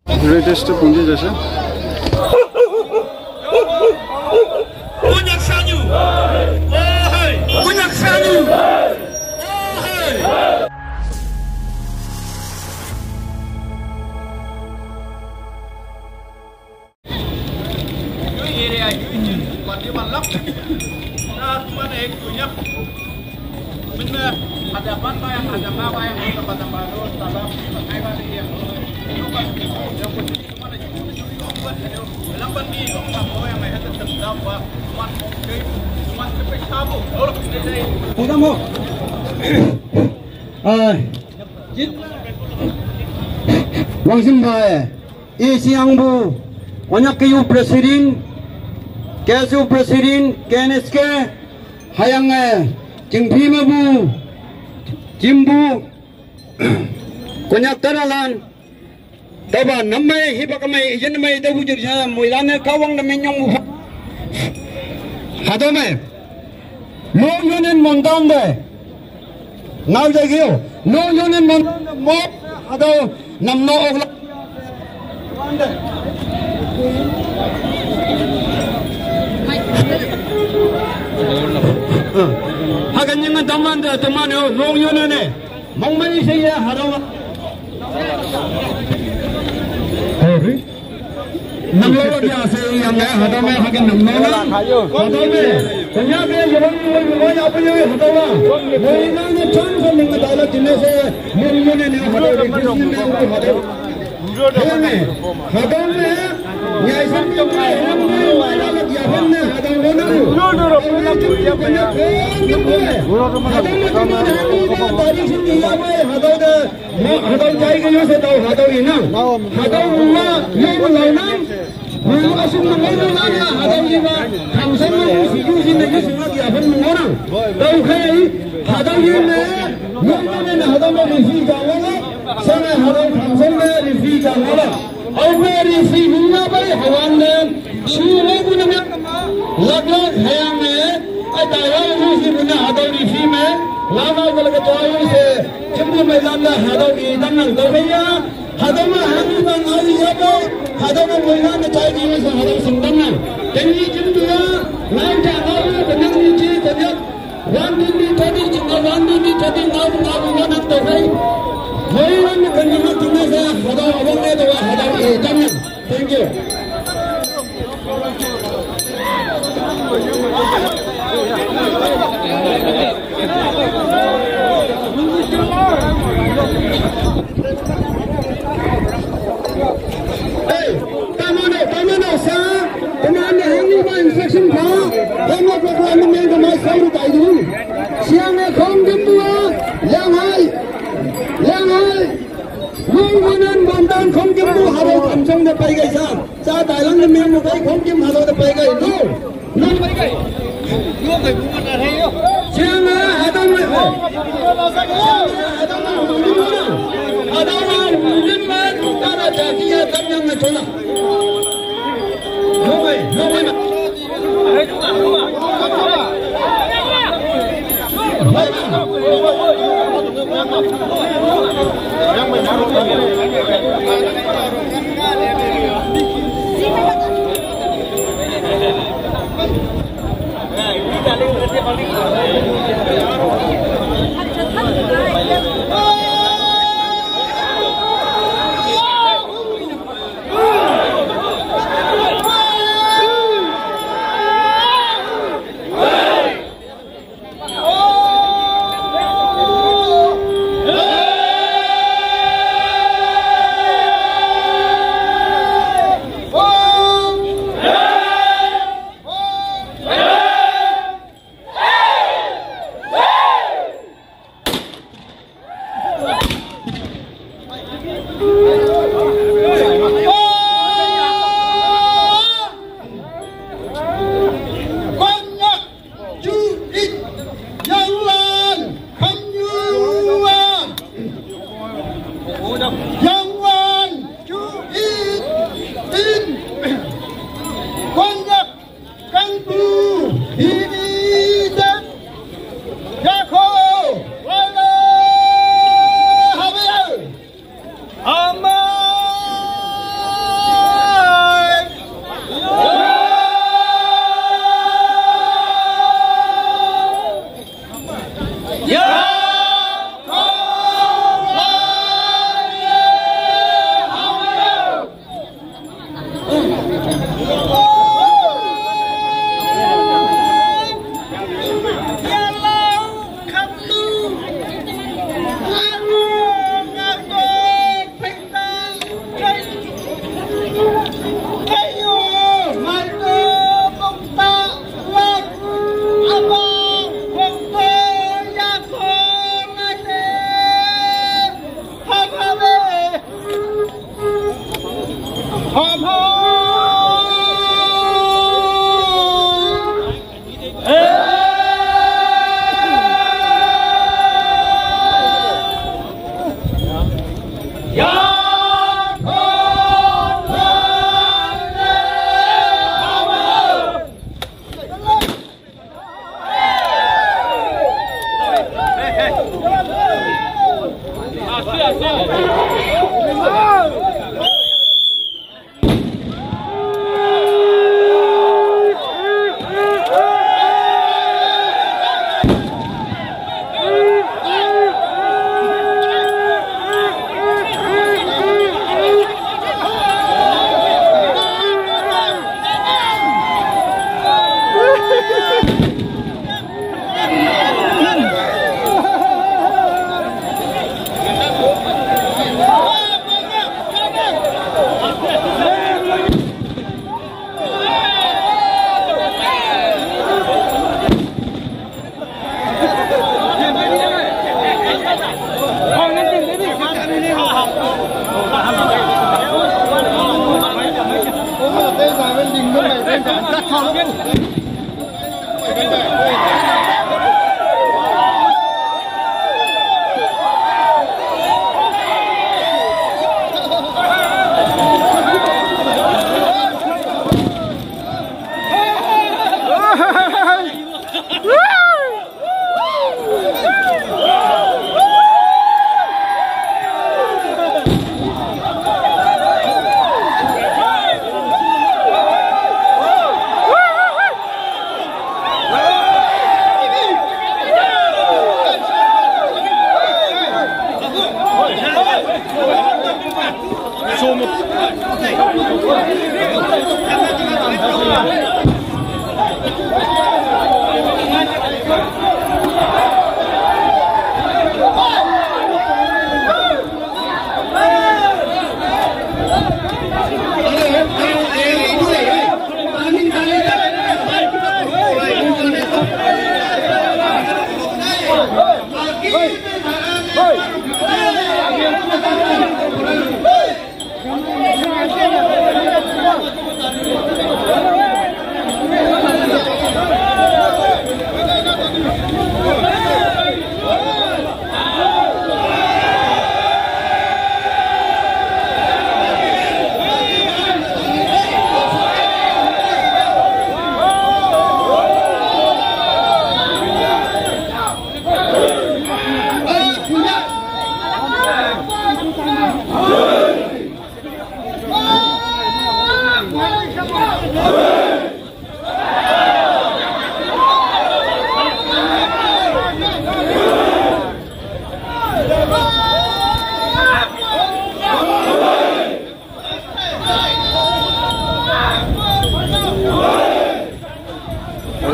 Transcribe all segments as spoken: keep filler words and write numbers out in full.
Request to Punji Jasa. Konyak Sanyu. Ohai. Konyak Sanyu. Ohai. Wangsim bai, isi angbu, Konyak K U President, K S U President, K N S K, hayang eh, jingphi mabu, jimbu, Konyak tanalan, taba namai, hiba kamai, ijin mai, dabu jirja, muilane kawang na minyong mu. Hadome, lo yunen mondan de. Ngau jai gyo. Lo yunen mondan de mo, hadau namno ogla. Hagan yang teman de, teman yo, lo yunen ne. Mongmai se ya, hadau. Sorry. Nang lo lagi ase yang eh, hadau me hagen nang lo na. Hadau me. Kanya me yawang mo mo ya pe yawang hadau la. Mo ina ne chance ko ning dala jine se mo mo ne ne hadau de kis ne me hadau. Hadau me. Hadau me. Ya isan me mo mo ya la ya pen ne hadau lo na. Hadau me. Hadau me. Hadau de. Mo hadau jai ke yo se tau hadau ina. Hadau ma yo ma lau na. Mo asum ma mo lau na hadau ina. Kamsan ma si ju si na ju si ma ki apan mo na. Tau khai hadau ina. Mo ma ne hadau ma ri si ja wa la. Sa na hadau kamsan ma ri si ja wa la. Au ma ri si mo na bai hawan ne. Su mo ku na ma. Lak lak hayang ne. Ai ta wa ri si mo na hadau ri si me. Lama ko la ka to yu se. Chimbu mai lam la hadau ki dam nang to ya. Hadau ma hang bang ai ya bo. Hadau ma mai lam na chai ki sa hadau sing dam nang. Teng ni chimbu ya. Nang cha hadau ma nang ni chi ta ya. Wan din ni ta ni chimbu wan din ni ta ni ngau ngau ma nang to hai. Mai lam na kan ni ma tu me sa hadau abang ne to hadau ki dam nang. Thank you. Hey, tamano, tamano sa, tamano hangi ba instruction ba, tamano ko ko ano men ko mas kauru tayo. Siya nga kong gimbuwa, yang hai, yang hai. Nung munan bandan khongkim tu hadau kamsong de pai gai sa. Sa Thailand de mem pai khongkim hadau de pai gai. No. No pai gai. Siang na hadau mai. Hadau mai. Hadau mai. Hadau mai. Hadau mai. Hadau mai. Hadau mai.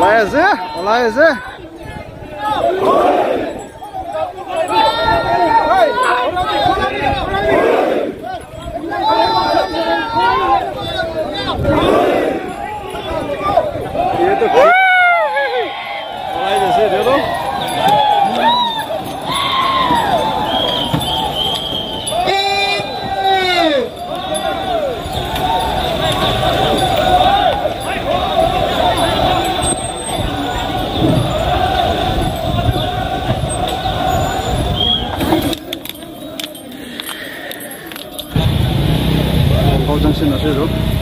Olá, Ezé. Olá, Ezé. Kau junction ase etu.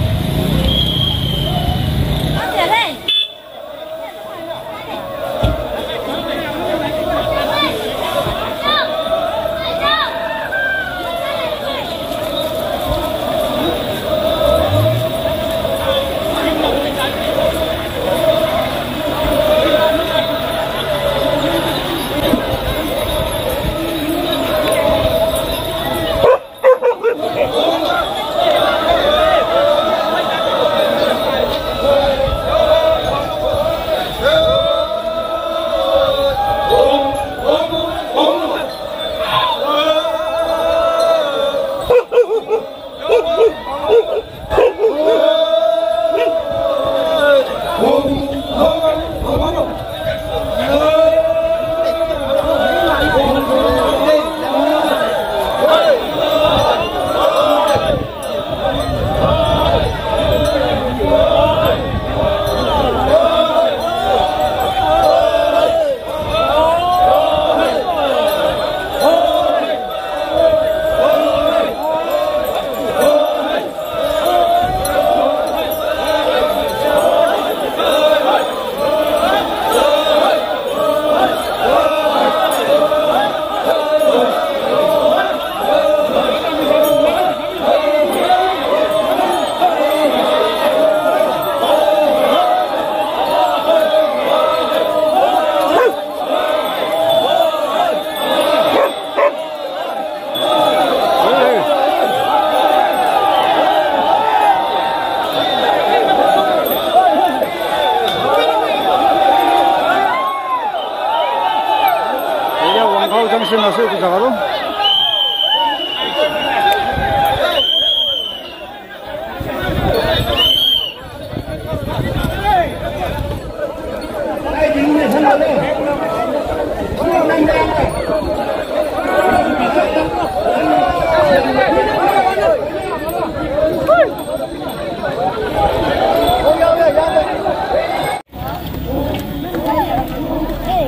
Eh,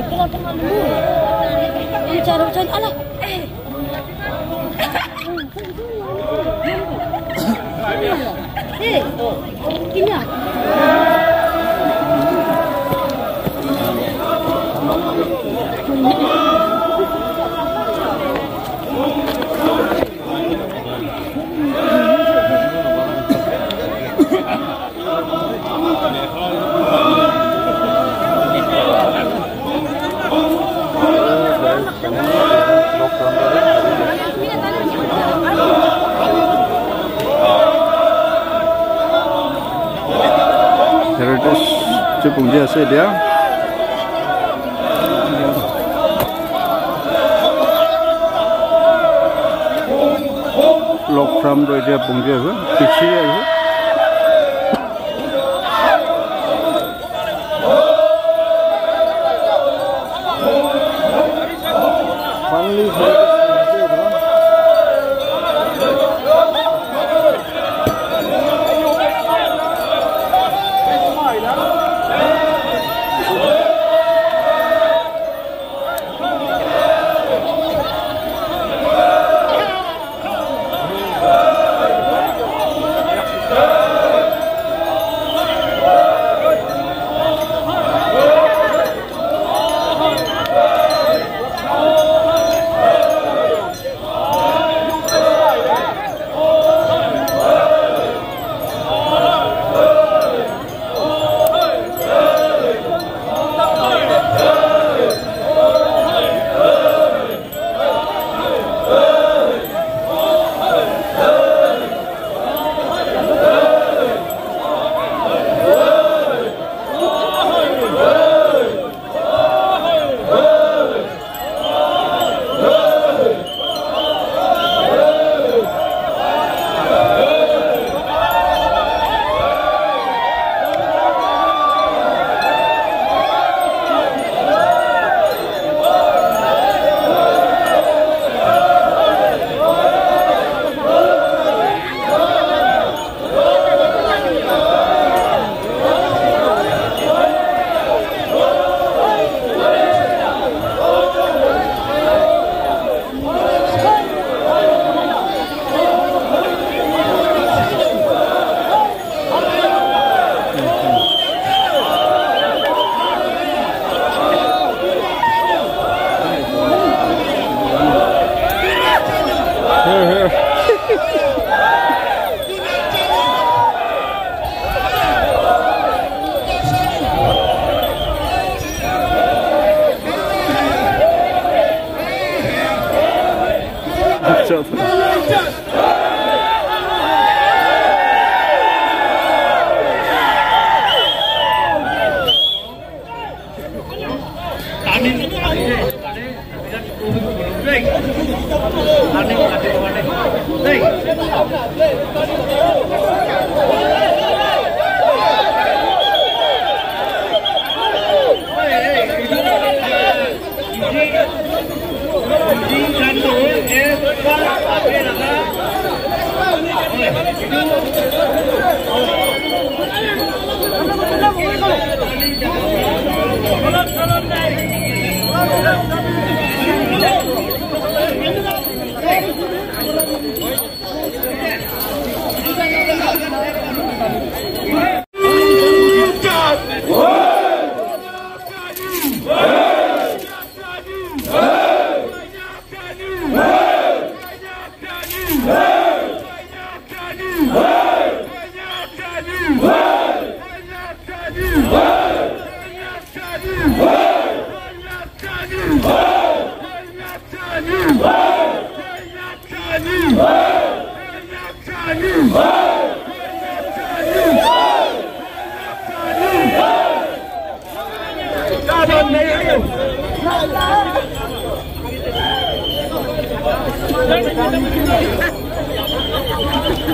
kenapa malu? Bicara macam, alah. Eh. Eh, ini. Heritage chu pung dia ase dia. Log from to etia pung dia ase, piche ase.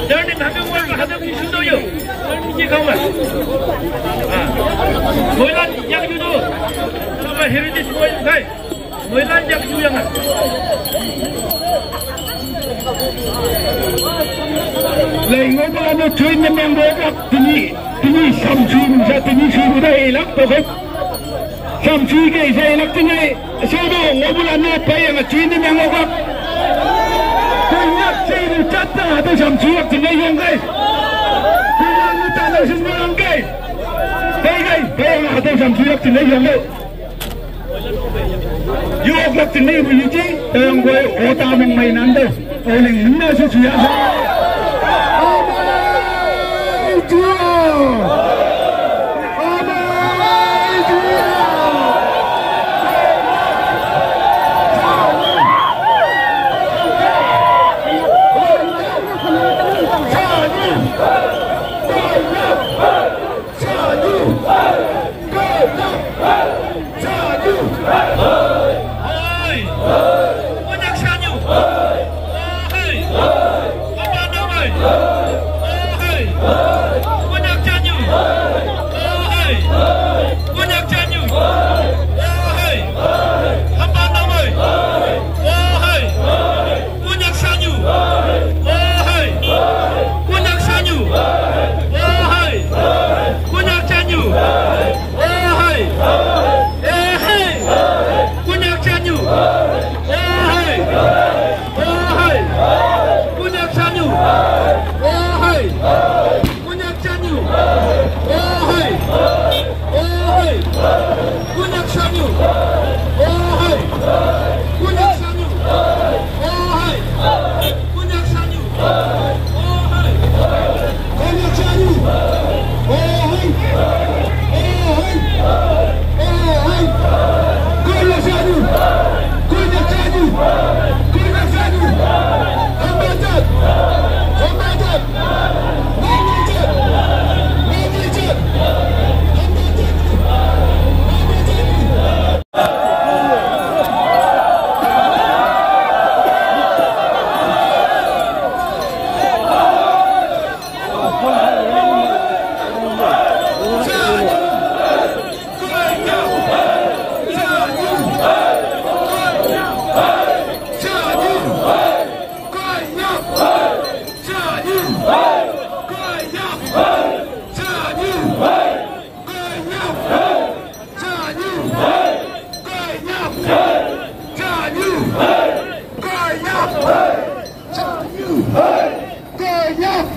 Learning hame work hame ki shudo yo. Learning ki kama. Ah. Moilan yang yudo. Sama heritage moil kai. Moilan yang yu yang. Lai ngo ba no train ne meng work up tini tini samsu sa tini su da ilak to kai. Samsui ke isa ilak tinai. Sodo ngobula no pai ang chin ni meng ngobak. Kanya chin chata hatu samsui ak tinai yong kai. Kanya ni tala sin meng kai. Pai kai pai ang hatu samsui ak tinai yong kai. Yu ak lak tinai bu yuji. Tayang koi ota meng mai nando. Oling na su suya. Konyak Sanyu. Wahai. Konyak Sanyu. Wahai. Konyak Sanyu. Wahai. Eh, hai. Konyak Sanyu. Wahai. Wahai. Konyak Sanyu. Wahai. Konyak Sanyu. Wahai. Wahai. Konyak Sanyu. Wahai. Konyak Sanyu. Wahai. Konyak Sanyu. Wahai. Konyak Sanyu. Wahai. Wahai. Wahai. Konyak Sanyu. Konyak Sanyu. Konyak Sanyu. Hambatan. Hambatan.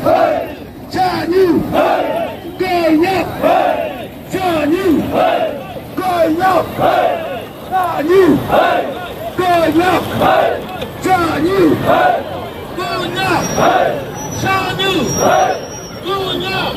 Konyak! Sha Nyuu! Konyak! Sha Nyuu! Konyak! Sha Nyuu! Konyak! Sha Nyuu! Konyak! Sha Nyuu! Konyak!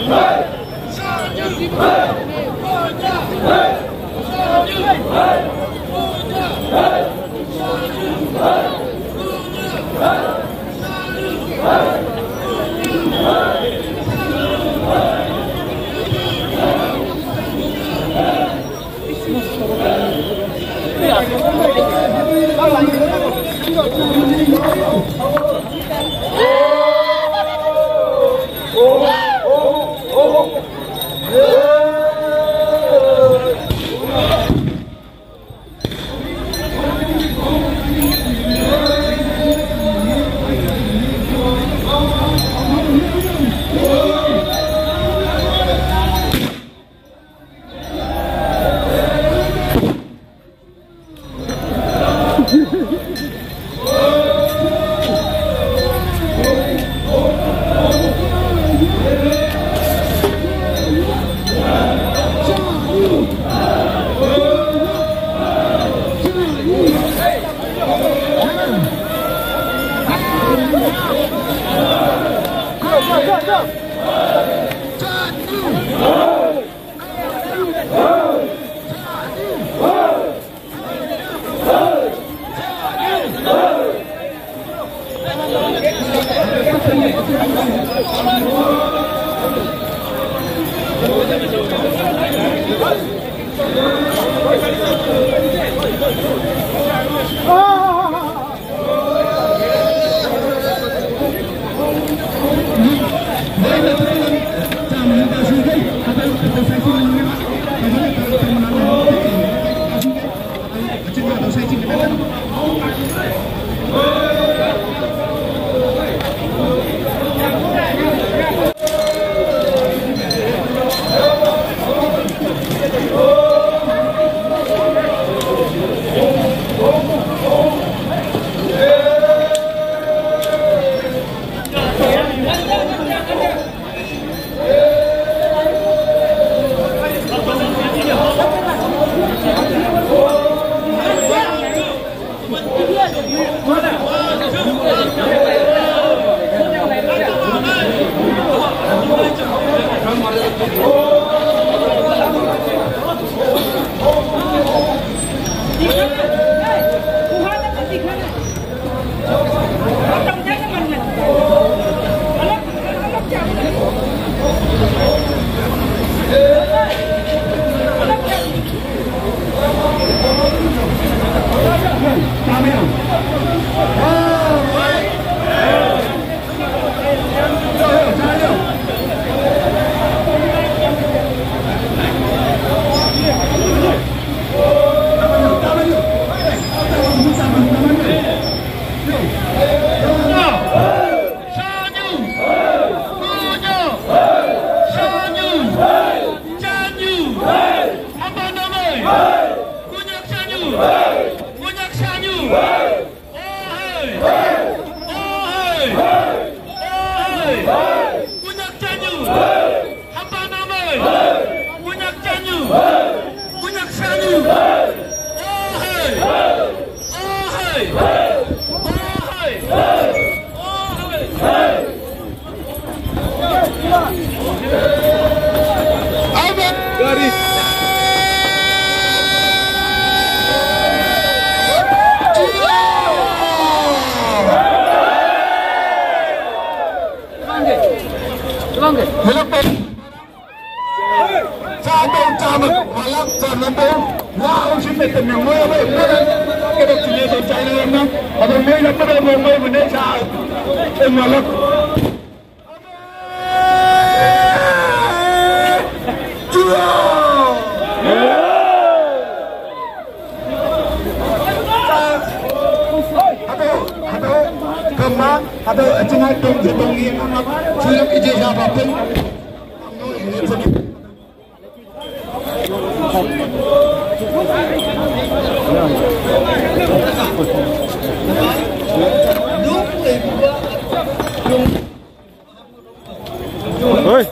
Oi.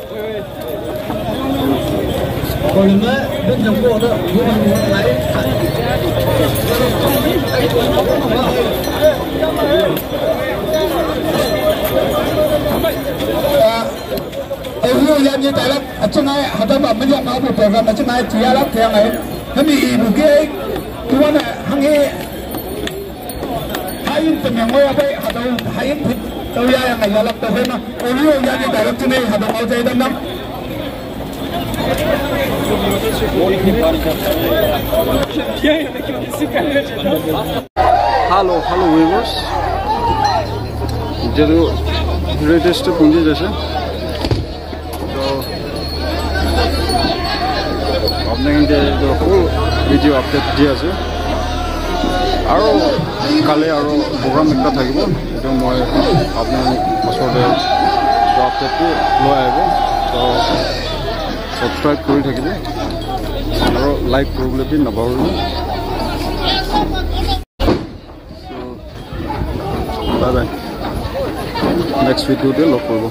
Ehu yan ye tailak, achungai hadam amanya mabu program achungai tiyalak tiyangai. Kami ibu ke tuan hangi hayin temengoi abai hadau hayin pit tau ya yang ayalak tau hema. Ehu yan ye tailak chungai hadam au jai dam dam. Hello, hello viewers. Jadi latest punji jasa. So, apnai khan ke etu full video update di ase. Aru kali aru program ekta thakibo. Etu moi apnai khan osor te etu update tu loi ahibo. So, subscribe kuri thakibo. Aru like kuribole bi napahoribo. So, bye bye. Next video te log koribo.